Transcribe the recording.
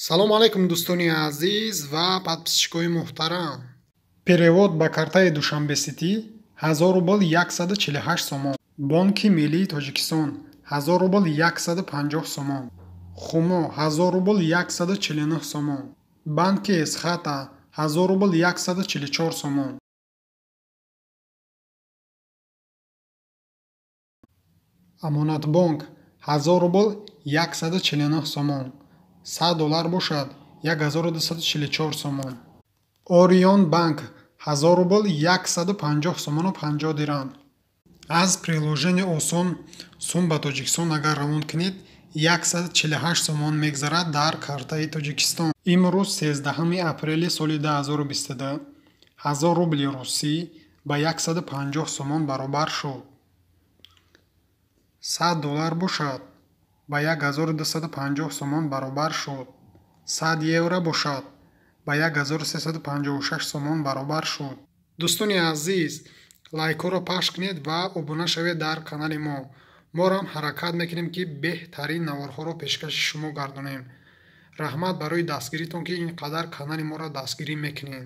Салом алейкум, дӯстони азиз ва подписчикои муҳтарам. Перевод ба картаи Душанбе Ситӣ 1000 рубл 148 сомон. Бонки Миллии Тоҷикистон 1000 рубл 150 сомон. Хумо 1000 рубл 149 сомон. Банки Эсхата 1000 рубл 144 сомон. Амонатбонк 1000 рубл 149 сомон. 100 доллар бошад 1244 сомон. Орион банк 1000 рубл 150 сомону 50 дирам. Аз приложение Осон сум ба Тоҷикистон агар равон кунед, 148 сомон мегзарад дар картаи Тоҷикистон. Имрӯз 13 апрели соли 2022 1000 рубли русӣ ба 150 сомон баробар шуд. 100 доллар бошад ба 1250 сомон баробар шуд. 100 евро бошад ба 1356 сомон баробар шуд. Дӯстони азиз, лайкҳоро пахш кунед ва обуна шавед дар канали мо. Моро ҳам ҳаракат мекунем, ки беҳтарин наворҳоро пешкаши шумо гардонем. Раҳмат барои дастгиритон, ки ин қадар канали моро дастгирӣ мекунед.